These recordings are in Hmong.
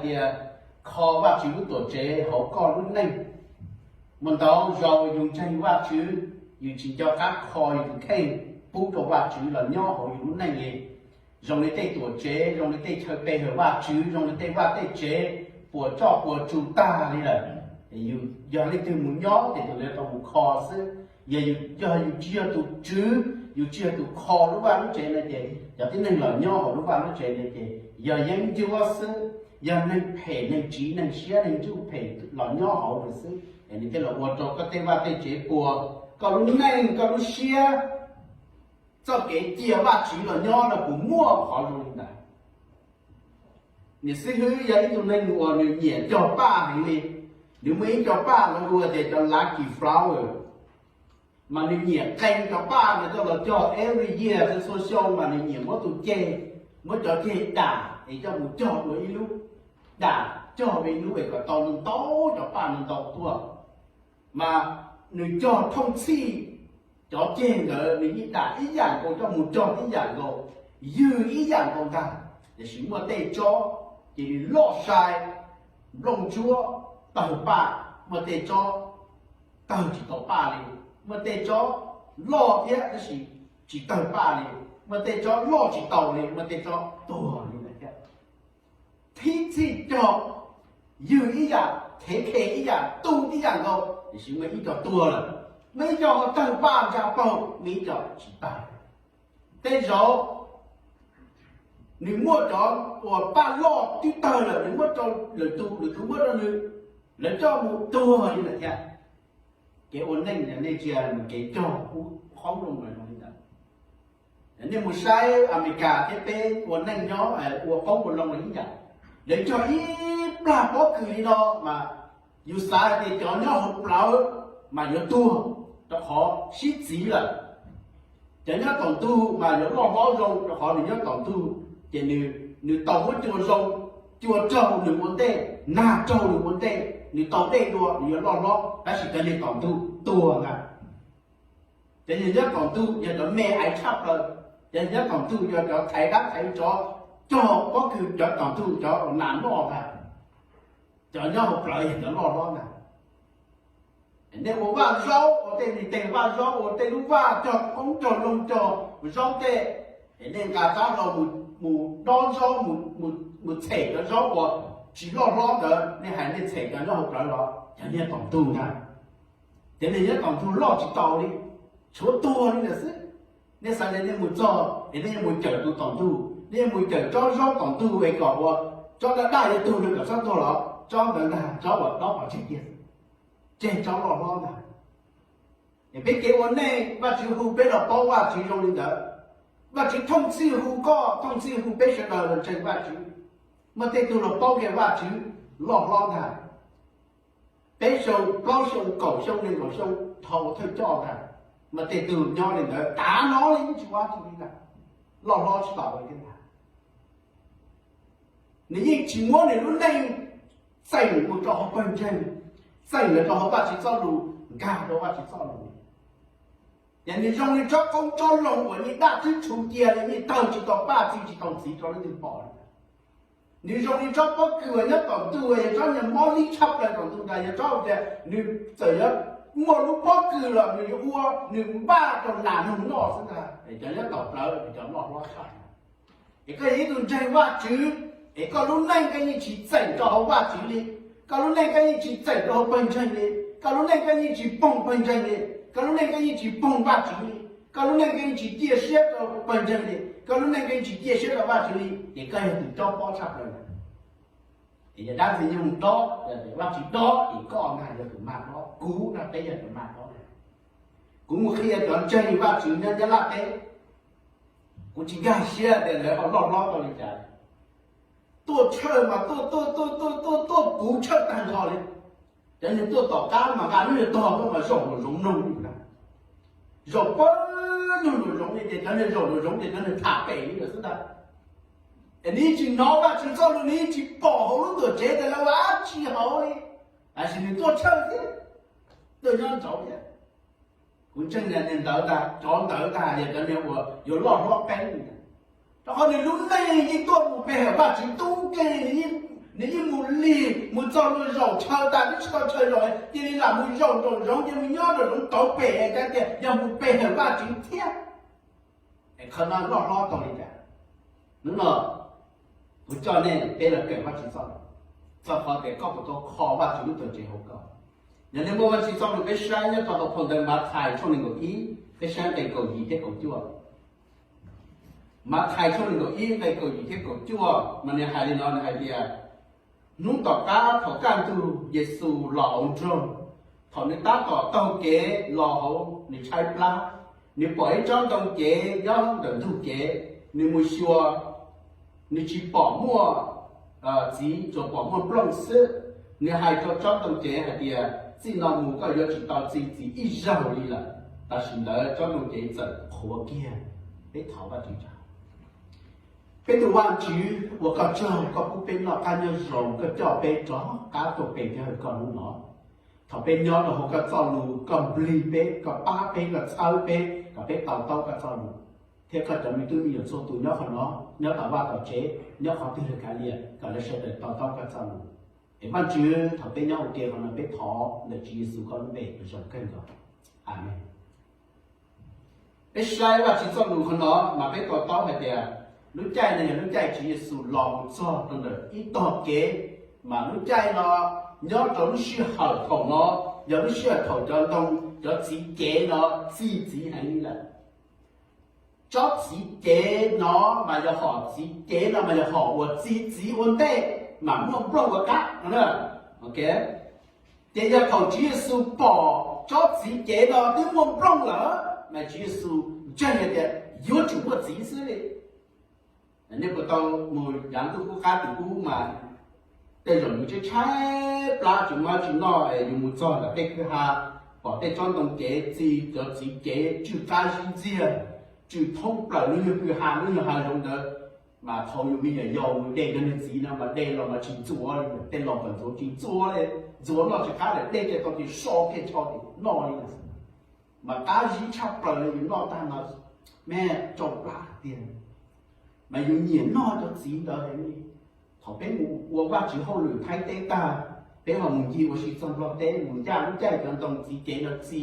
tias kho Vajtswv lub tuam tsev hauv koj lub neej. Muaj ntau zaus yus ntseeg Vajtswv, yus tsis nco qab kho yus tus kheej pub rau Vajtswv los nyob hauv yus lub neej li. Zoo li tej tuam tsev, zoo li tej chaw pe hawm Vajtswv, zoo li tej vaj tej tsev puas tsuaj puas tsuag tag li lawm. Yus yog leej twg mus nyob ces tus ntawd tau mus kho xwb. Yog yus, yog yus tsis yog tus tswv, yus tsis yog tus kho lub vaj lub tsev no ces cov tib neeg los nyob hauv lub vaj lub tsev no ces yog yeeb ncuab xwb, yog neeg phem, neeg tsiv, neeg siab, neeg ntsuj phem los nyob hauv lawm xwb. Nws thiaj los ua rau koj tej vaj tej tsev puas, koj lub neej, koj lub siab, txoj kev cia Vajtswv los nyob no puas muaj qhov zoo li ntawd. Niam xib hwb yog ib tug neeg uas nws nyiam cog paj heev li. Nws muaj ib co paj lawv hu tias cov lucky flower, mas nws nyiam qee cov paj no coj los cog every year, txhua xyoo mas nws nyiam muab tus ceg, muab cov ceg dam es coj mus cog dua ib lub, dam cog ua ib lub es kom tau ntau cov paj no ntau tuaj. Mas nws cog thooj txhij, cov ceg ntawd nws yeej dam ib yam nkaus coj mus cog ib yam nkaus, ywg ib yam nkaus ntag. Tiam sis muaj tej tsob ces nws loj sai, nplooj ntsuab tawg paj, muaj tej tsob tawg tsis tau paj li, muaj tej tsob loj thiab tab sis tsis tawg paj li, muaj tej tsob loj tsis tau li, muaj tej tsob tuag li lawm thiab. Thib txhij cog ywg ib yam, thev khe ib yam, tu ib yam nkaus, tiam sis muaj ib co tuag lawm, muaj ib co ho tawg paj ntsa paug, muaj ib co tsis tawg. Tej zaum nws muaj cov uas paj loj twb tawg lawm, nws muab rau lwm tus, lwm tus muab rau nws, lawv coj mus tuag li lawm thiab. Kev ua neej no nej ntsia nws kev cog qoob loo los zoo li ntawd. Nej mus saib Amelikas thiab peb ua neej nyob ua qoob ua loo los ib yam. Lawv cog ib plag pob kws li no mas yus xav hais tias cov nyob hauv plawv mas yuav tuag rau qhov sib txiv lawm. Cov nyob tom ntug mas yuav loj hlob zoo rau qhov nws nyob tom ntug, ces nws tau muab cua zoo, cua raug nws ua ntej, nag raug nws ua ntej, nws tau dej dua nws yuav loj hlob, tab sis cov niag tom ntug tuag ntag. Cov niag nyob tom ntug yog cov me aiv tshaj plaws, cov nyob tom ntug yog cov thaiv dab thaiv tsov, cog pob kws cov tom ntug cov nas noj ntag. Cov nyob hauv plawv yog cov loj hlob ntag. Nej ua vaj zaub, ua tej me teg vaj zaub, ua tej lub vaj cog qoob cog loo cog zaub tej, es nej nqa rab hlau mus dob zaub, mus txhem cov zaub uas tsis loj hlob ntawd, nej hais nej txhem cov nyob hauv plawv los cov niag tom ntug ntag. Cov niag nyob tom ntug loj tsis tau li, tshuav tuag li ntawd xwb. Nej xav tias nej mus txog es nej yuav mus cawm tus tom ntug, nej yuav mus cawm tsob zaub tom ntug es kom ua tsob daj daj yuav tuag no kom txhob tuag los tsob ntawd ntag, tsob uas dob pov tseg kiag, tseg tsob loj hlob ntag. Es peb kev ua neej Vajtswv hu peb los paub Vajtswv zoo li ntawd. Vajtswv thooj txhij hu koj, thooj txhij hu peb sawv daws los ntseeg Vajtswv. Muaj tej tug los paub kiag Vajtswv loj hlob ntag, peb xyoo, plaub xyoo, kaum xyoo, nees nkaum xyoo dhau ua thawj coj ntag. Muaj tej tug nyob li ntawd tav no li yeej tsis ua dab tsi li ntag, loj hlob tsis tau li thiab ntag. Nws yeej tsis muab nws lub neej txeem mus rau hauv pawg ntseeg, txeem los rau hauv Vajtswv txoj lus, nkag rau Vajtswv txoj lus. Ces nws zoo li tsob qoob tsob loo uas yeej daj twb tshuv cia li, yeej tawg tsis tau paj, txi tsis tau txiv rau leej twg pom li. Nws zoo li tsob pob kws uas nyob tom ntug, yog tsob niag mob lib tshaj plaws tom ntug ntag, yog tsob uas tias nws txawm yuav muaj lub pob kws los nws yuav ua, nws npaj rau nas noog noj xwb ntag. Es cov nyob tom plawv es cov loj hlob tshaj. Es koj yog ib tug ntseeg Vajtswv, es koj lub neej koj yeej tsis txeem rau hauv Vajtswv li, koj lub neej koj yeej tsis txeem rau hauv pawg ntseeg li, koj lub neej koj yeej tsis poog pawg ntseeg li, koj lub neej koj yeej tsis poog Vajtswv li, koj lub neej koj yeej tsis ciaj siab rau pawg ntseeg li, koj lub neej koj yeej tsis ciaj siab rau Vajtswv li, ces koj yog tus cob pob tshaj plaws. Es yog dab ntxwg nyoog dob, yog tias Vajtswv dob ces koj ntag yog tus mag dob, kuv ntag peb yog tus mag dob. Kuv mus qhia cov ntseeg Vajtswv nyob Nyab Laj teb, kuv tsis nkag siab tias lawv ho loj hlob tau li cas. Tuaj tshawj mas tuaj tuaj tuaj tuaj tuaj tuaj puv tshawj tag nrho li. Cov niag tuaj tom qab mas nqa lub niag tog tuaj mas zaum nraum zoov noog li ntag. Zaum pawg lug nraum zoov li ces cov niag zaum nraum zoov ces cov niag tham pem li ntawd xwb ntag. Es nws yeej tsis hnov Vajtswv txoj lus, nws yeej tsis pom hauv lub tuam tsev tias lawv ua dab tsi hauv li, tab sis nws tuaj tshawj thiab, tuaj nyob nraud thiab. Kuv ntseeg niag ntawd ntag, cov ntawd ntag yog cov niag uas yuav loj hlob qeeb li ntag, rau qhov nws lub neej yeej tuaj mus pe hawm Vajtswv tub kev, nws yeej Nws yeej mus lig mus txog ntua zaum, chaw tas twb tsis tau chaw zaum, cia li lam mus zaum nraum zoov, cia li mus nyob nraum zoov tauv pem, cas tias yog mus pe hawm Vajtswv thiab. Es qhov no loj hlob tau li cas? Hnub no kuv coj nej peb los kawm Vajtswv txoj lus, txog qhov tias koj puas tau kho Vajtswv lub tuam tsev hauv koj. Yog nej muaj Vajtswv txoj lus peb saib nyob rau hauv phau ntawv Mathais tshooj nees nkaum ib, peb saib nqe kaum yim thiab kaum cuaj. Mathais tshooj nees nkaum ib nqe kaum yim thiab kaum cuaj mas nws hais li no, nws hais tias, hnub tom qab thaum kaj ntug Yexus los hauv nroog, thaum nws tab tom taug kev los hauv, nws tshaib plab, nws pom ib tsob ntoo cev nyob ntawm ntug kev, nws mus xyuas, nws tsis pom muaj txiv, tsuas pom muaj nplooj xwb. Nws hais rau tsob ntoo cev hais tias, txij no mus koj yuav tsis tau txi txiv ib zaug li lawm. Tam sim ntawd tsob ntoo cev txawm qhuav kiag. Peb thov Vajtswv tso. Peb tus Vajtswv, ua koj tsaug koj pub peb noj qab nyob zoo, koj coj peb rov qab tuaj pe thiab hawm koj hnub no. Thaum peb nyob rau hauv koj txoj lus, koj nplig peb, koj pab peb, koj txhawb peb kom peb to taub koj txoj lus, thiab koj cov me tub me nyuam txhua tus nyob qhov no, nyob tom vaj tom tsev, nyob qhov twg los kav liam, kom lawv sawv daws to taub koj txoj lus. Es Vajtswv, thaum peb nyob ua ke qhov no peb thov ntawm Tswv Yexus koj lub npe, zoo kawg nkaus. Amees. Peb saib Vajtswv txoj lus qhov no mas peb to taub hais tias lub caij no yog lub caij Tswv Yexus los mus txog rau ntawm ib tog kev, mas lub caij no nyob rau lub sij hawm thaum no yog lub sij hawm thaum cov ntoo, cov txiv cev no txi txiv heev li lawm. Tsob txiv cev no mas yog hom txiv cev no mas yog hom uas txi txiv ua ntej mas muaj nplooj ua qab no. Ces yog thaum Tswv Yexus pom tsob txiv cev no twb muaj nplooj lawm mas Tswv Yexus ntseeg hais tias yuav tsum muaj txiv xwb li. Nej puas tau mus yav ntuj qub qab tim ub mas tej zaum yus tshaib tshaib plab tsis muaj dab tsi noj es yus mus txog ntawm tej kwj ha, pom tej tsob ntoo cev txi, cov txiv cev tsw qab zib ntxiag, tsw thoob plaws lub nyuag kwj ha lub nyuag hav zoov ntawd. Mas thaum yus me nyuam yaus mus de cov niag txiv no mas de los mas tsis ntxuav li, tej los kom ntxuav tsis ntxuav li, ntxuav noj tsis qab lawm, dej kiag tau ces so kiag tsho ces noj li. Mas qab zib tshaj plaws li, yus noj tag mas me tsau plab tiag. Mas yus nyiam noj cov txiv ntawd heev li. Thaum peb mus ua Vajtswv hauj lwm Thaib teb tag, peb ho mus ncig ua si txog Nplog teb, mus ncaj lub caij cov ntoo txiv cev no txi,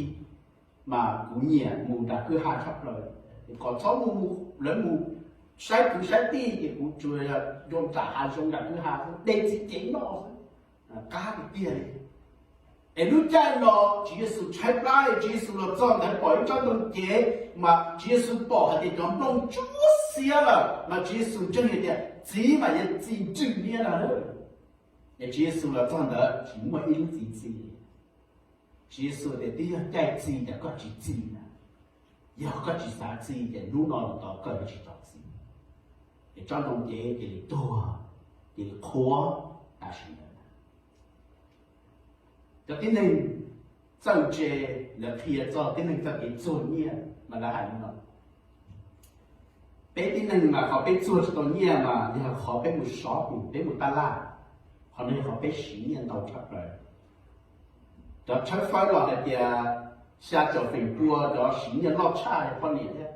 mas kuv nyiam mus nram kwj ha tshaj plaws. Kom txhob mus, lawv mus saib kwv saib tij ces kuv tsuas yog nram hav zoov nram kwj ha de txiv cev noj xwb, qab tiag tiag li. Es lub caij no Tswv Yexus tshaib plab, Tswv Yexus los txog ntawd pom ib tsob ntoo cev, mas Tswv Yexus pom hais tias cov nplooj tsuab xiab lawm, mas Tswv Yexus ntseeg hais tias txiv mas yuav txi ntswg niab ntag lauj. Es Tswv Yexus los txog ntawd tsis muaj ib lub txiv txi li. Tswv Yexus tias twb yog caij txi ces koj tsis txi na. Yog koj tsis xav txi ces hnub no los tau koj yuav tsis tau txi. Ces tsob ntoo cev cia li tuag, cia li qhuav tam sim ntawd. Cov tib neeg txawj ntse, lawv qhia txog tib neeg txoj kev txuag nyiaj mas lawv hais li no: peb tib neeg mas qhov peb txuag tsis tau nyiaj mas yog qhov peb mus shopping, peb mus taj laj, qhov no yog qhov peb siv nyiaj ntau tshaj plaws. Cov tshawb fawb los hais tias xya caum feem pua cov siv nyiaj loj tshaj yog poj niam thiab.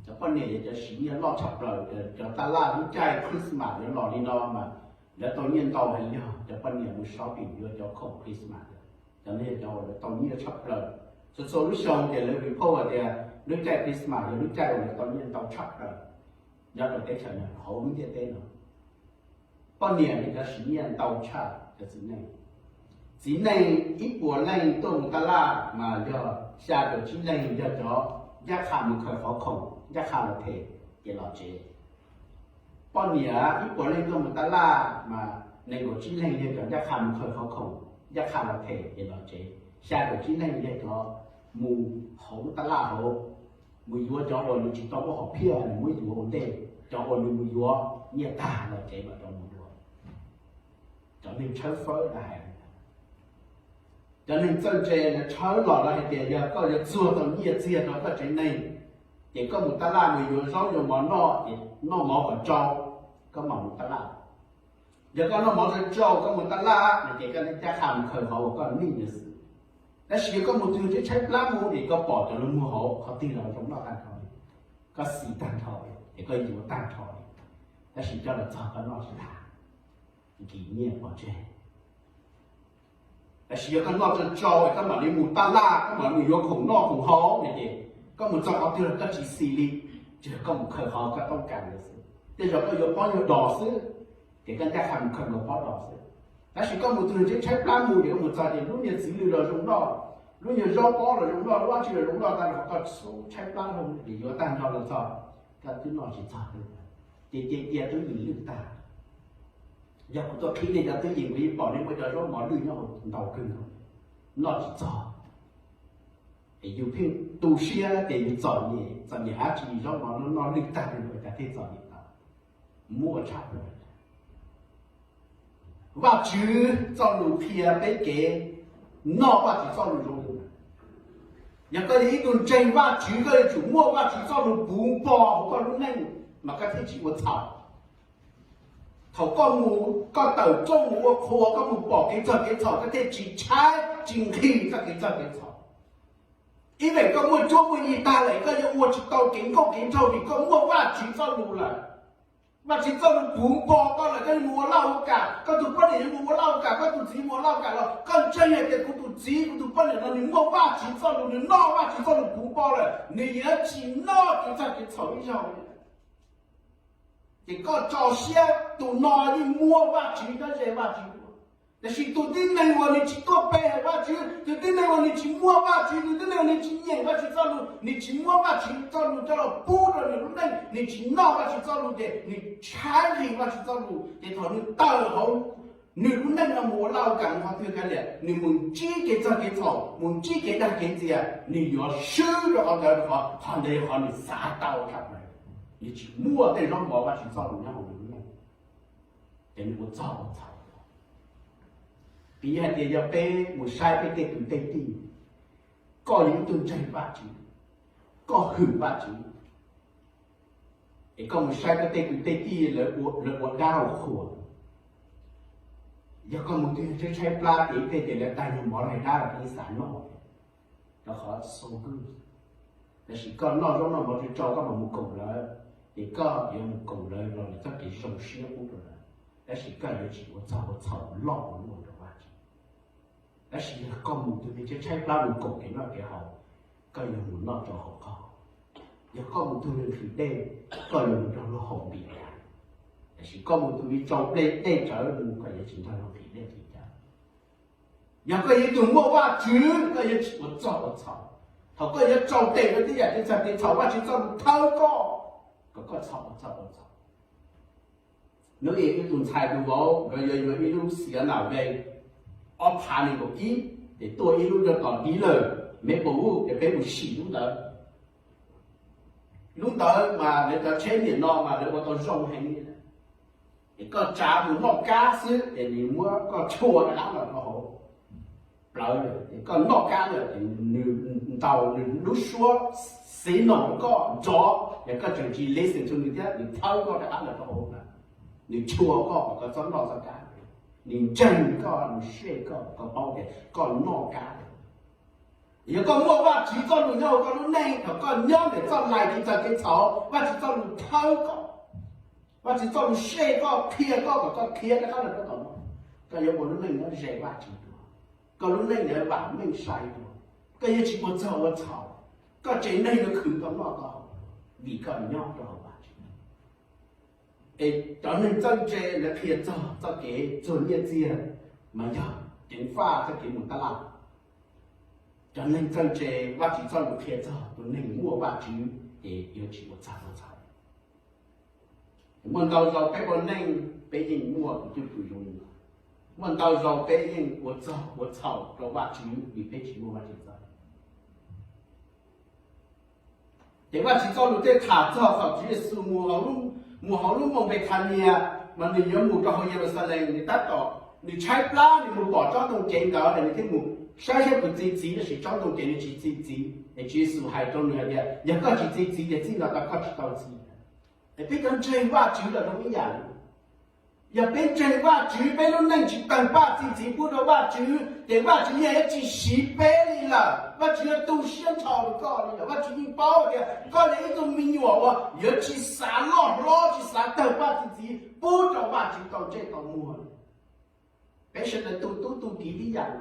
Cov poj niam yog cov siv nyiaj loj tshaj plaws, cov taj laj lub caij Christmas yuav los li no mas lawv tau nyiaj ntau heev, yog cov poj niam mus shopping yuav cov khoom Christmas. Cov no yog cov uas lawv tau nyiaj tshaj plaws. Txhua txhua lub xyoo ces lawv report hais tias lub caij Christmas yog lub caij uas lawv tau nyiaj ntau tshaj plaws nyob rau teb chaws no, hauv lub ntiaj teb no. Poj niam yog cov siv nyiaj ntau tshaj cov txiv neej. Txiv neej ib puas leej tuaj mus taj laj mas yog xya caum tsib leeg yog cov ncaj qha mus khaws qhov khoom, ncaj qha los them ces los tsev. Poj niam ib puas leej tuaj mus taj laj mas nees nkaum tsib leeg yog cov ncaj qha mus khaws qhov khoom, ncaj qha los them ces los tsev. Xya caum tsib leeg yog cov mus hauv lub taj laj hauv, mus yuav cov uas nws tsis tau muab hom phiaj nws muab yuav ua ntej, cov uas nws mus yuav nyiaj tag los tsev mam rov mus yuav. Cov neeg tshawb fawb lawv hais li ntawd. Cov neeg txawj ntse lawv tshawb los lawv hais tias yog koj yuav txuag tau nyiaj txiag rau koj tsev neeg, ces koj mus taj laj mus yuav zaub yuav mov noj, ces noj mov kom tsau, koj mam mus taj laj. Yog koj noj mov tsau tsau koj mus taj laj no ces koj ncaj qha mus khaws qhov uas koj need xwb. Tab sis yog koj mus twg twb tshaib plab mus es koj pom cov lus muag hauv qhov twg los zoo noj tag nrho li, koj xis tag nrho li es koj yuav tag nrho li, tab sis coj los txog koj noj tsis tag. nkim nyiaj pov tseg. Tab sis yog koj noj tsau tsau es koj mam li mus taj laj, koj mam li mus yuav khoom noj khoom haus no ces koj mus txog qhov twg los koj tsis xis li, tsuas yog koj mus khaws qhov koj toob kas ntawd xwb. Tej zaum koj yuav pob nyuag dos xwb, ces koj ncaj qha mus khaws nkaus pob dos xwb. Tab sis koj mus tug niag tshaib tshaib plab mus ces koj mus txog ces lub niag txiv lws los zoo noj, lub niag zaub pob los zoo noj, lub dab tsi los zoo noj, tag nrho koj tshaib plab lawm ces yuav tag nrho los txog koj twb noj tsis txog li. Ces cia cia twb lim lwj tag. Yog kuv tuaj qhib nej cov twj ywm kuv yeej pom nej muaj cov zaub mov lwj nyob hauv ntau kawg nkaus, noj tsis txog. Es yus pheej tu siab tias yus txom nyem, txom nyem dab tsi, zaub mov noj lwj tag li ua cas thiaj txom nyem tau. Muaj tshaj plaws. Vajtswv txoj lus qhia peb kev noj Vajtswv txoj lus zoo li ntawd. Yog koj yog ib tug ntseeg Vajtswv, koj yuav tsum muaj Vajtswv txoj lus puv npo hauv koj lub neej mas koj thiaj tsis ua txhaum. Thaum koj mus, koj tawm rooj mus ua qhua, koj mus pom kev txog kev txhaum, koj thiaj tsis tshaib tsis nqhis txoj kev txog kev txhaum. Ib veem koj muaj cuab muaj yig tag lawm, koj yuav ua tsis tau kev nkauj kev nraug vim koj muaj Vajtswv txoj lus lawm. Vajtswv txoj lus puv npo koj lawm, koj yuav mus ua laj ua kam, koj tus poj niam yuav mus ua laj ua kam, koj tus txiv mus ua laj ua kam los koj ntseeg hais tias kuv tus txiv kuv tus poj niam no nws muaj Vajtswv txoj lus, nws noj Vajtswv txoj lus puv npo lawm, nws yuav tsis noj kev txog kev txhaum ib zaug. Ces koj tso siab, tus no yeej muaj Vajtswv, nyob ze Vajtswv dua. Tiam sis tus tib neeg uas nws tsis tuaj pe hawm Vajtswv, tus tib neeg uas nws tsis muaj Vajtswv, tus tib neeg uas nws tsis nyeem Vajtswv txoj lus, nws tsis muab Vajtswv txoj lus coj los pub rau nws lub neej, nws tsis noj Vajtswv txoj lus ces nws tshaib nqhis Vajtswv txoj lus, ces thaum nws tawm hauv nws lub neej no mus ua laj ua kam qhov twg kav liam, nws mus ntsib kev txog kev txhaum, mus ntsib kev dag kev ntxias, nws yuav swb rau qhov ntawd, rau qhov qhov ntawd yog qhov nws xav tau tshaj plaws. Nws tsis muaj tej zaub mov Vajtswv txoj lus nyob hauv nws lub neej, ces nws ua txog ua txhaum. Piv hais tias yog peb mus saib peb tej kwv tej tij, koj yog ib tug ntseeg Vajtswv, koj hwm Vajtswv, es koj mus saib koj tej kwv tej tij lawv ua dab ua qhua, yog koj mus twg tshaib tshaib plab ces ib pliag ces lawv tag nyuag mov laig dab los yeej xav noj, rau qhov so good. Tab sis koj noj zaub noj mov tsau tsau koj mam mus koom lawv, ces koj yuav mus koom lawv los lawv txoj kev zoo siab pub rau lawv, tab sis koj yuav tsis ua txog ua txhaum loj ua luaj rau Vajtswv. Tab sis yog koj mus tug neeg tshaib tshaib plab mus koom kev noj kev haus, koj yuav mus noj rau hauv qhov. Yog koj mus tug neeg nqhis dej, koj yuav mus nrog luag haus npias. Tab sis koj mus tug neeg tsau dej tsawv mus, koj yuav tsis nrog luag nqhis dej nqhis cawv. Yog koj yog ib tug muaj Vajtswv, koj yuav tsis ua txog ua txhaum. Thaum koj yuav tsau tes rau tej yam kev txog kev txhaum, Vajtswv txoj lus thawb koj kom koj txhob ua txog ua txhaum. Hnub ib ib tug ntxhais tus vauv nkawd yuav yuav ib lub xiav nam ve ob phav nees nkaum ib, ces tuaj ib lub rau tom dealer Maple Wood, ces peb mus sim lub ntawd. Lub ntawd mas lawv cov tsheb niam no mas lawv ua tau zoo heev li. Es koj tsav mus noj kab xwb ces nws muab koj tshua rov qab los rau hauv plawv lawm, es koj noj kab lawm es nws ntaus nws lub suab signal rau koj nrov, es koj tseem tsis listen to nws thiab, nws thawb koj rov qab los rau hauv plawv, nws tshua koj kom koj txhob noj txoj kab. Nws ntseeg koj, nws share koj, koj paub tias koj noj kab lawm. Yog koj muaj Vajtswv txoj lus nyob hauv koj lub neej, thaum koj nyob ntawm txoj lais kev txawj kev txhaum, Vajtswv txoj lus thawb koj, Vajtswv txoj lus share koj, qhia koj kom koj khiav rov qab los rau tom no, koj yuav ua lub neej nyob ze Vajtswv dua, koj lub neej yuav vam meej sai dua, koj yuav tsis ua txog ua txhaum, koj tsev neeg yuav khwv tau noj tau haus vim koj nyob rau hauv Vajtswv. Es cov neeg txawj ntse lawv qhia txog txoj kev txuag nyiaj txiag mas yog ceev faj txoj kev mus tab laj. Cov neeg txawj ntse, Vajtswv txoj lus qhia txog tus neeg muaj Vajtswv ces yuav tsis ua txog ua txhaum. Muaj ntau zaus peb ua neej peb yeej muaj tus cwj pwm zoo li no. Muaj ntau zaus peb yeej ua txog ua txhaum rau Vajtswv vim peb tsis muaj Vajtswv txoj lus. Ces Vajtswv txoj lus thiaj tham txog thaum Tswv Yexus mus hauv lub moos Npethannias mas nws yuav mus rau hauv Yeluxalees, nws tab tom, nws tshaib plab, nws mus pom tsob ntoo cev ntawd es nws thiaj mus saib saib puas txi txiv, tab sis tsob ntoo cev nws tsis txi txiv. Es Tswv Yexus hais rau nws hais tias, yog koj tsis txi txiv ces txij no tau koj tsis tau txiv. Es peb cov ntseeg Vajtswv los zoo ib yam li. Yog peb ntseeg Vajtswv, peb lub neej tsis tawg paj txi txiv pub rau Vajtswv ces Vajtswv yeej yuav tsis siv peb li lawm. Vajtswv yuav tu siab nrho rau koj li lawm. Vajtswv yeej paub tias koj yog ib tug me nyuam uas yuav tsis xav loj hlob, tsis xav tawg paj txi txiv pub rau Vajtswv tau ntsej tau muag. sawv daws tu tub tu kiv tib yam.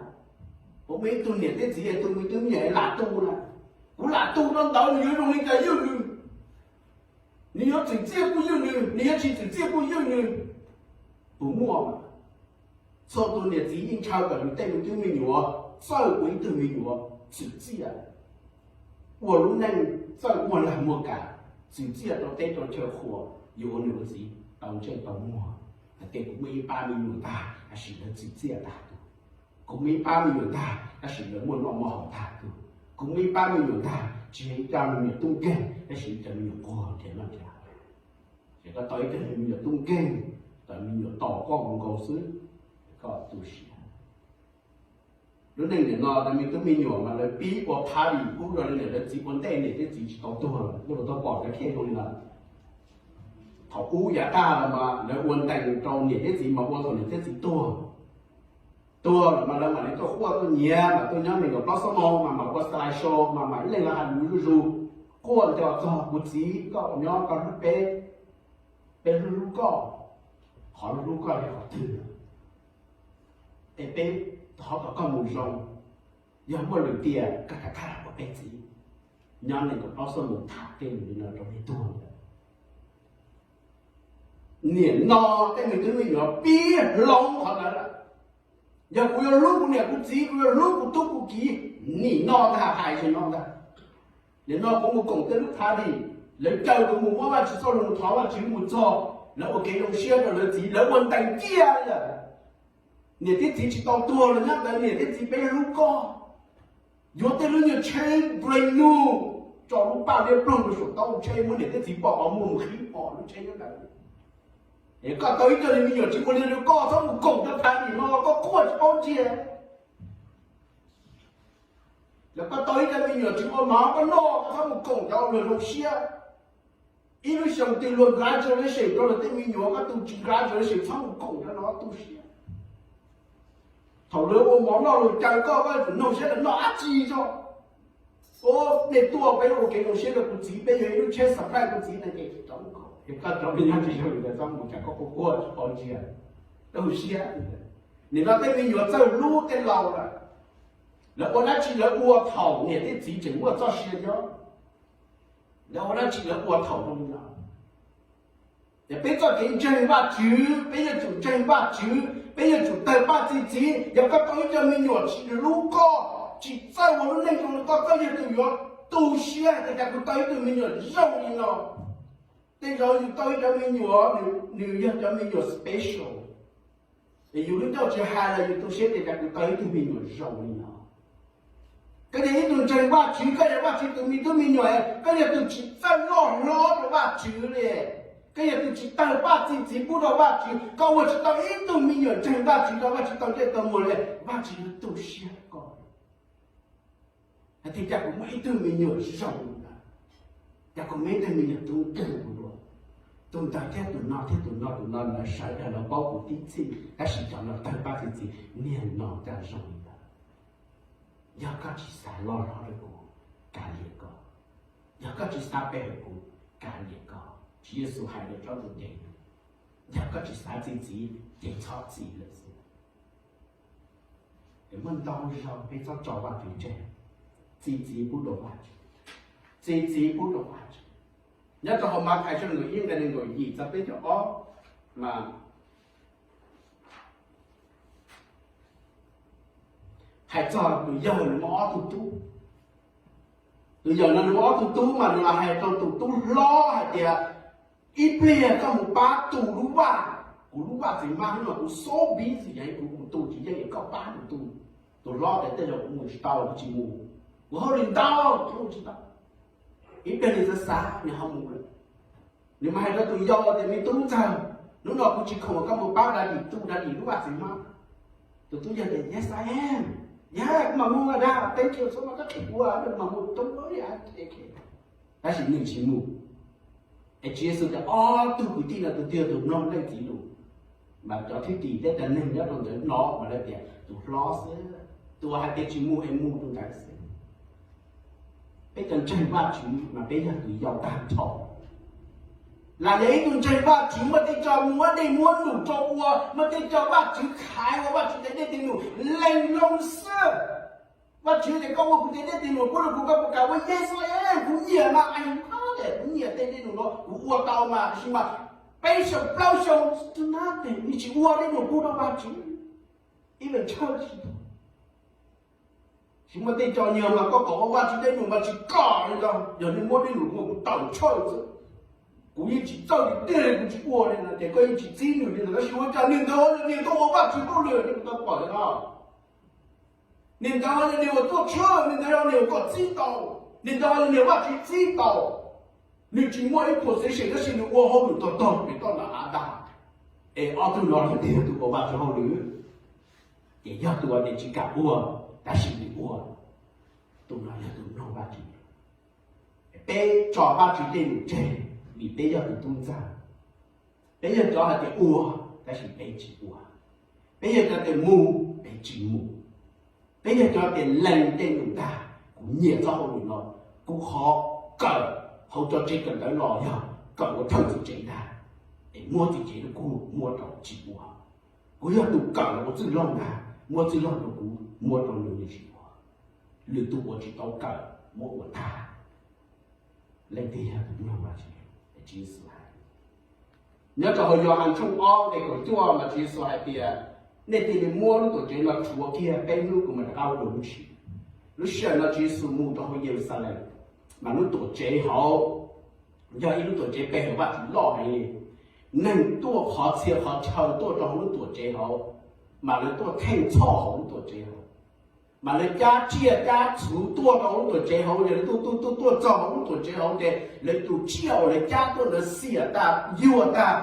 Puas muaj ib tug niam thiab txiv es tus me tub me nyuam lam tu na? Kuv lam tu rau ntawd nws yuav zoo li cas ywj nws? Nws yuav txwm txiaj kuj ywj nws, nws yuav tsis txwm txiaj kuj ywj nws. Puas muaj? Txhua tus niam txiv yeej ntshaw kom nws tej me tub me nyuam txawj ua ib tug me nyuam txwm txiaj, ua lub neej txawj muaj lag muaj kam, txwm txiaj rau teb rau chaw, qhuas yuav ua niam ua txiv tau ntsej tau muag. Hais tias kuv muaj ib pab me nyuam ntag, tab sis lawv txwm txiaj tag tuaj. Kuv muaj ib pab me nyuam ntag, tab sis lawv muaj noj muaj haus tag tuaj. Kuv muaj ib pab me nyuam ntag, tsis yog ib co me nyuam tub nkeeg, tab sis ib co me nyuam quag nrhiav noj nrhiav haus. Ces koj tau ib co me nyuam tub nkeeg, tau me nyuam tos koj nkaus xwb, koj tu siab. Lub neej nim no cov me tub me nyuam mas lawv pib ua party pub rau niam lawv txiv ua ntej niam thiab txiv tsis tau tuag lawm, muaj lus tau pom cov khej zoo li no. Thaum ub yav tag los mas lawv ua ntees rau niam thiab txiv mas ua thaum niam thiab txiv tuag. Tuag lawm mas lawv mam li tuaj quaj tuaj nyiav, mas tuaj nyob nees nkaum plaub xuab moos mas mam ua slide show mas mam ib leeg los hais lus zuj zus. Quaj nti txog kuv txiv, koj nyob koj hlub peb, peb hlub hlub koj, qhov hlub hlub koj yog qhov twg? Es peb thov kom koj mus zoo, yog muaj lwm tiam koj rov qab los ua peb txiv. Nyob nees nkaum plaub xuab moos tham tej lus li no rau peb tuag ntawd. Nim no tej me tub me nyuam pib hloov qhov ntawd lawm. Yog kuv yuav hlub kuv niam kuv txiv, kuv yuav hlub kuv tub kuv kiv, nim no ntag, hais zaum no ntag. Nim no kuv mus koom tej lub party, lawv caw kuv mus muab Vajtswv txoj lus mus thov Vajtswv mus txog, lawv ua kev zoo siab rau lawv txiv, lawv ua ntees ciaj li lawm. Niam thiab txiv tsis tau tuag los nyob ntawd niam thiab txiv peb hlub koj. Yuav tej lub nyuag tsheb brand new, tso lub paj liab ploog rau saum taub hau tsheb, muab niam thiab txiv pom qhov muag mus qhib pom lub tsheb nyob ntawd. Es koj tau ib co me nyuam tsis ua li rau koj, txhob mus koom cov party no, koj quaj tsis paub ntsiag. Los koj tau ib co me nyuam tsis ua mov koj noj, koj txhob mus koom cov uas luag zoo siab. Ib lub xyoo twg luag graduation rau luag tej me nyuam, koj tus tsis graduation txhob mus koom cov no tu siab. Thaum luag ua mov noj luag caw koj, koj yuav tsum noog saib lawv noj dab tsi tso. Ua nej tuaj peb ua kev zoo siab rau kuv txiv, peb yog ib lub tsheb surprise kuv txiv na, ces tsis tau mus koom, es koj cov me nyuam tsis yog li ntawd txhob mus, tsam koj quaj quaj tsis paub ntsiag, tu siab. Nim no tej me nyuam txawj hlub tej laus lawm. Lawv ua dab tsi lawv ua thaum niam thiab txiv tseem muaj txoj sia nyob. Lawv ua dab tsi lawv ua thaum zoo li no. Ces peb txoj kev ntseeg Vajtswv, peb yuav tsum ntseeg Vajtswv, peb yuav tsum tawg paj txi txiv. Yog koj tau ib co me nyuam tsis hlub koj, tsis txawj ua lub neej zoo li koj, koj yog tus yuav tu siab hais tias cas kuv tau ib tug me nyuam zoo li no. Tej zaum yus tau ib cov me nyuam, nws yog cov me nyuam special, es yus lub ncauj tsis hais los yus tu siab tias cas kuv tau ib tug me nyuam zoo li no. Koj yog ib tug ntseeg Vajtswv, koj yog Vajtswv tus me tub me nyuam, koj yog tus tsis txawj loj hlob rau Vajtswv li. Koj yog tus tsis tawg paj txi txiv pub rau Vajtswv, koj ua tsis tau ib tug me nyuam ntseeg Vajtswv rau Vajtswv tau ntsej tau muag li, Vajtswv yuav tu siab koj. Hais tias cas kuv muaj ib tug me nyuam zoo li ntawd, cas kuv muaj ib tug me nyuam tub nkeeg ua luaj. Tus ntawd thiab tus no thiab tus no tus no lawv sawv daws lawv paub kuv tib txhij, tab sis cov no tawg paj txi txiv, niag no cas zoo li ntawd. Yog koj tsis xav loj hlob rau kuv, kav liam koj. Yog koj tsis xav pem rau kuv, kav liam koj. Tswv Yexus hais rau tsob ntsuj plig, yog koj tsis xav txi txiv ces txhob txi lawm xwb. Es muaj ntau zaus peb txhob tso Vajtswv tseg, txi txiv pub rau Vajtswv, txi txiv pub rau Vajtswv. Nyob rau hauv Mathais tshooj nees nkaum ib nqe nees nkaum yim txog peb caug ob mas hais txog tus yawg nws muaj ob tug tub. Tus yawg no nws muaj ob tug tub mas nws los hais rau tus tub hlob hais tias, ib pliag koj mus pab tu lub vaj, kuv lub vaj txiv mab hnub no kuv so busy, yog kuv mus tu tsis yeej es koj pab mus tu. Tus hlob tias, tej zaum kuv mus tsis tau, kuv tsis mus, kuv hauj lwm ntau, kuv mus tsis tau. Ib pliag nws xav xav nws ho mus lawm. Nws mas hais rau tus yau tias, me tub ntxawg, hnub no kuv tsis khoom, koj mus pab daddy tu daddy lub vaj txiv mab. Tus tub yawg tias, yes I am, yes kuv mam mus dad, thank you so much, koj qhia kuv, kuv mam mus tu. Tab sis nws tsis mus. Es Tswv Yexus tias, ob tug kwv tij no tus twg yog tus mloog leej txiv lus? Mas cov thwj tim thiab cov neeg nyob rau ntawd hnov mas lawv tias, tus hlob xwb, tus uas hais tias tsis mus es mus tus ntawd xwb. Peb cov ntseeg Vajtswv mas peb yog tus yau tag nrho. Lam yog ib tug ntseeg Vajtswv muaj tej co muab dej muab num rau ua, muaj tej co Vajtswv khaiv ua, Vajtswv tej lees loo xwb. Vajtswv tias koj ua kuv tes dej tes num pub rau kuv, koj puas kam ua? Yes, kuv nyiam mas, ais, kuv nyiam tej dej num no, kuv ua tau mas, tab sis mas peb xyoos plaub xyoos, nothing, nws tsis ua dej num pub rau Vajtswv ib leeg tshawj tsis tau. Tsis muaj tej cov nyuag mas koj kom ua Vajtswv dej num mas tsis kam li ntag, yog nej muab dej num mus kuv tawm tshawj xwb. Kuv yeej tsis txawj li tiag li, kuv tsis ua li no ces koj yeej tsis txib nws li ntawd, tab sis ua cas niag ntawd niag tuaj ua Vajtswv hauj lwm li kuv tau pom li no. Niag ntawd yog niag uas tuaj tshawj, niag ntawd yog niag uas koj txib tau, niag ntawd yog niag Vajtswv txib tau. Nws tsis muaj ib position tab sis nws ua hauj lwm tog tog pem toj nram hav ntag. Es ob tug no leej twg yog tus ua Vajtswv hauj lwm? Ces yog tus uas nws tsis kam ua tab sis nws ua, tus no yog tus mloog Vajtswv. Peb tso Vajtswv tej lus tseg vim peb yog tus tub ntxawg. Peb yog cov hais tias ua tab sis peb tsis ua. Peb yog cov tias mus, peb tsis mus. Peb yog cov tias lees tej lus ntag, kuv nyiam txoj hauj lwm no, kuv qhov kawm hauv cov tsev kawm ntawv los yog kawm ua thawj txwv tsev ntag, es muab txwv tsev rau kuv, muab rau tsis ua. Kuv yog tus kawm los ua txwj laug ntag, muab txwj laug rau kuv, muab rau nws, nws tsis ua. Lwm tus uas tsis tau kawm muab ua tag. Leej twg yog tus mloog Vajtswv? Tswv Yexus hais. Nyob rau hauv Yauhas tshooj ob nqe kaum cuaj mas Tswv Yexus hais tias, nej cia li muab lub tuam tsev no rhuav kiag peb hnub kuv mam rov qab ua dua lub tshis. Lub sij hawm no Tswv Yexus mus rau hauv Yeluxalees, mas lub tuam tsev hauv yog ib lub tuam tsev pe hawm Vajtswv loj heev li. Neeg tuaj qhov txhia qhov chaw tuaj rau hauv lub tuam tsev hauv, mas lawv tuaj theej txhoj hauv lub tuam tsev hauv, mas lawv cab tsiaj cab txhu tuaj rau hauv lub tuam tsev hauv, yog lawv tuaj tuaj tuaj tuaj txog hauv lub tuam tsev hauv ces lawv tus tsiaj uas lawv cab tuaj ntawd xiam tag, yuag tag,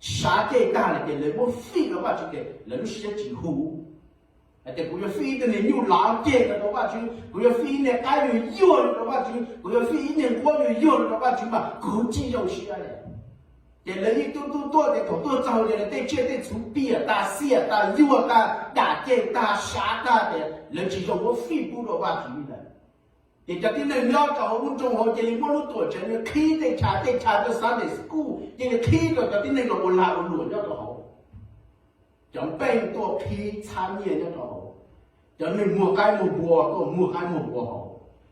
sav ceg tag lawm ces lawv muab fij rau Vajtswv ces lawv lub siab tsis huv. Hais tias kuv yuav fij ib tug niag nyuj lav ceg rau Vajtswv, kuv yuav fij ib niag qaib yuag yuag rau Vajtswv, kuv yuav fij ib niag nquab yuag yuag rau Vajtswv mas kuv tsis zoo siab li. Ces lawv yeej tuaj tuaj tuaj ces thaum tuaj txog ces lawv tej tsiaj tej txhu piam tag, xiam tag, yuag tag, dam ceg tag, sav tag ces lawv tsis zoo muab fij pub rau Vajtswv li lawm. Ces cov tib neeg nyob rau hauv lub nroog hauv cia li muab lub tuam tsev no qhib tej chav tej chav rau Sunday school, cia li qhib rau cov tib neeg los ua lag ua luam nyob rau hauv. Cov npeej tuaj qhib txhab nyiaj nyob rau hauv, cov neeg muag qaib muag npua tuaj muag qaib muag npua hauv,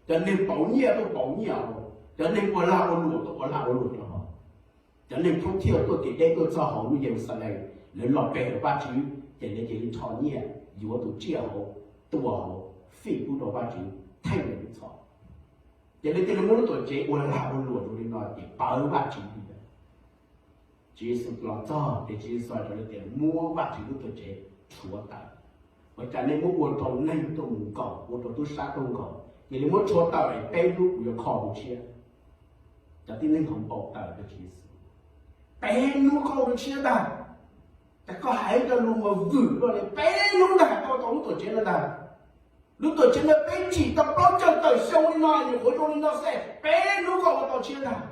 cov neeg pauv nyiaj tuaj pauv nyiaj hauv, cov neeg ua lag ua luam tuaj ua lag ua luam rau hauv, cov neeg thoob thiaj tuaj tim deb tuaj txog hauv lub Yeluxalees, lawv los pe hawm Vajtswv ces lawv cia li rho nyiaj yuav tus tsiaj hauv, tua hauv, fij pub rau Vajtswv theej lawv lub txhoj. Ces lawv cia li muab lub tuam tsev ua lag ua luam rau li no ces pawv Vajtswv li lawm. Tswv Yexus los txog ces Tswv Yexus hais rau lawv tias muab Vajtswv lub tuam tsev rhuav tawm. Ua cas nej muab ua rau neeg tuaj mus nkaum, ua rau tub sab tuaj nkaum, cia li muab rhuav tawm es peb hnub kuv yuav kho tus tshiab. Cov tib neeg hauv npau taws rau Tswv Yexus, peb hnub kho tus tshiab ntag. Cas koj hais cov lus mas vwm luaj li, peb hnub ntag koj tau lub tuam tsev no ntag. Lub tuam tsev no peb tsim tau plaub caug tawm xyoo li no nyuam qhuav zoo li no xwb, peb hnub koj ua tau tshiab ntag.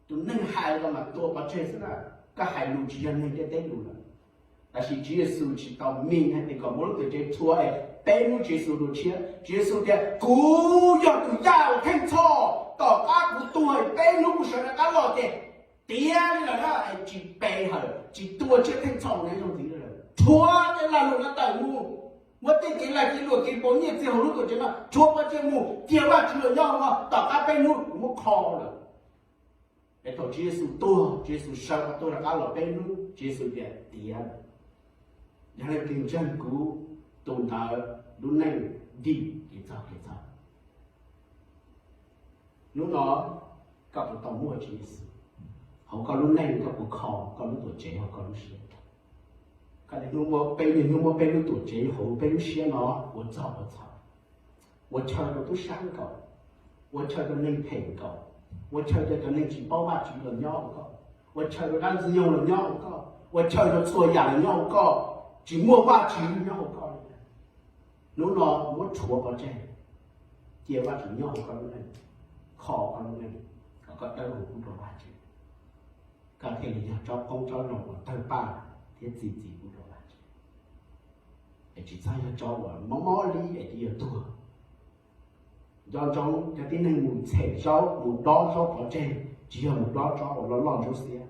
Tus neeg hais los mas tua pov tseg xwb na, koj hais lus tsis yog neeg ntiaj teb lus lawm. Tab sis Tswv Yexus tsis tau mis hais tias kom muab lub tuam tsev rhuav es peb hnub Tswv Yexus tus tshiab. Tswv Yexus tias kuv yog tus yaj uas theej txhoj, tom qab kuv tuag peb hnub kuv sawv rov qab los ces tiav li lawm na, tsis pe hawm tsis tua tsiaj theej txhoj ne zoo ntxiv li lawm. Rhuav tej lag luam no tawm mus, muab tej kev lag kev luam kev pauv nyiaj txiag hauv lub tuam tsev no rhuav pov tseg mus, cia Vajtswv los nyob hauv no, tom qab peb hnub kuv muab kho lawm. Es thaum Tswv Yexus tuag, Tswv Yexus sawv qhov tuag rov qab los peb hnub, Tswv Yexus tias tiav lawm. Yog leej twg ntseeg kuv, tus ntawd lub neej dim kev txhaum kev txhaum. Hnub no koj puas tau muaj Tswv Yexus hauv koj lub neej? Koj puas kho koj lub tuam tsev hauv koj lub siab? Koj niaj hnub muab peb, niaj hnub muab peb lub tuam tsev hauv peb lub siab no ua txog ua txhaum, ua chaw rau tub sab nkaum, ua chaw rau neeg phem nkaum, ua chaw rau cov neeg tsis paub Vajtswv los nyob hauv koj, ua chaw rau dab ntxwg nyoog los nyob hauv koj, ua chaw rau txhua yam los nyob hauv koj, tsis muaj Vajtswv nyob hauv koj li. Hnub no muab rhuav pov tseg, cia Vajtswv nyob hauv koj lub neej, kho koj lub neej, kom koj dawb huv pub rau Vajtswv. Koj thiaj li yog tsob qoob tsob loo uas tawg paj thiab txi txiv pub rau Vajtswv. Es tsis txhob yog tsob uas mob mob li es twb yuav tuag. Nco ntsoov, cov tib neeg mus txhem zaub, mus dob zaub pov tseg, tsis yog mus dob tsob uas loj loj ntsuab xiab,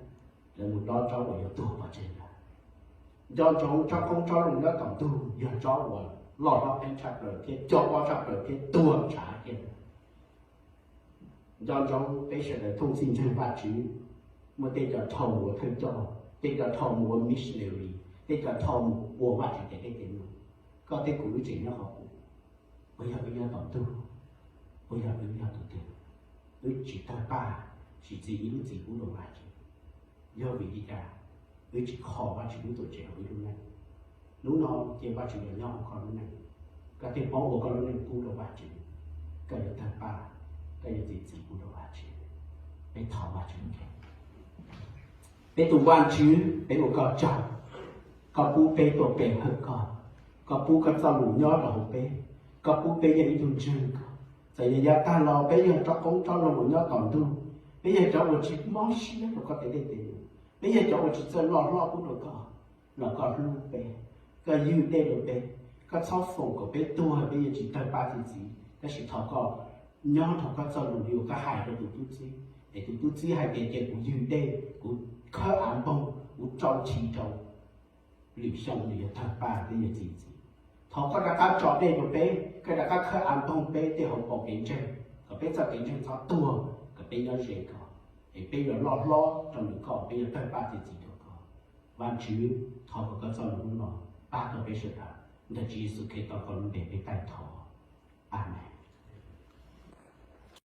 lawv mus dob tsob uas yuav tuag pov tseg ntag. Nco ntsoov tsob qoob tsob loo nyob tom ntug yog tsob uas loj hlob heev tshaj plaws thiab coj mob tshaj plaws thiab tuag tshav kiag. Nco ntsoov peb sawv daws thooj txij ntseeg Vajtswv, muaj tej cov dhau mus ua thawj coj, tej cov dhau mus ua missionary, tej cov dhau mus ua Vajtswv tes dej tes mov. Koj thiab kuv wb tseem nyob qhov twg? Puas yog wb nyob tom ntug? Puas yog wb nyob tus twg? Wb tsis tawg paj, tsis txi ib lub txim pub rau Vajtswv. Yog vim li cas wb tsis kho Vajtswv lub tuam tsev hauv wb lub neej? Hnub no cia Vajtswv los nyob hauv koj lub neej, koj thiaj paub ua koj lub neej pub rau Vajtswv. Koj yuav tawg paj, koj yuav txi txim pub rau Vajtswv. Peb thov Vajtswv. Peb tus Vajtswv, peb ua koj tsaug. Koj pub peb tuaj pe hawm koj, koj pub koj txoj lus nyob rau hauv peb, koj pub peb yog ib tug ntseeg koj. Txawm yog yav tag los peb yog tsob qoob tsob loo uas nyob tom ntug, peb yog cov uas tsis mob siab rau koj tes dej tes mov, peb yog cov uas tsis txawj loj hlob pub rau koj, los koj hlub peb, koj ywg dej rau peb. Koj txhob foom kom peb tuag peb yuav tsis tawg paj txi txiv, tab sis thov koj nyob rau koj txoj lus li uas koj hais rau tus tub txib, es tus tub txib hais tias cia kuv ywg dej, kuv khawb av npoog, kuv tsau tshis rau, lwm xyoo nws yuav tawg paj thiab yuav txi txiv. Thov koj rov qab tso dej rau peb, koj rov qab khawb av npoog peb tej hauv paus kev ntseeg, kom peb txoj kev ntseeg txhob tuag, kom peb nyob ze koj, es peb yuav loj hlob rau ntawm koj, peb yuav tawg paj txi txiv rau koj. Vajtswv, thov kom koj txoj lus hnub no pab tau peb sawv daws. Ntawm Tswv Yexus Khetos koj lub npe peb taij thov. Amees.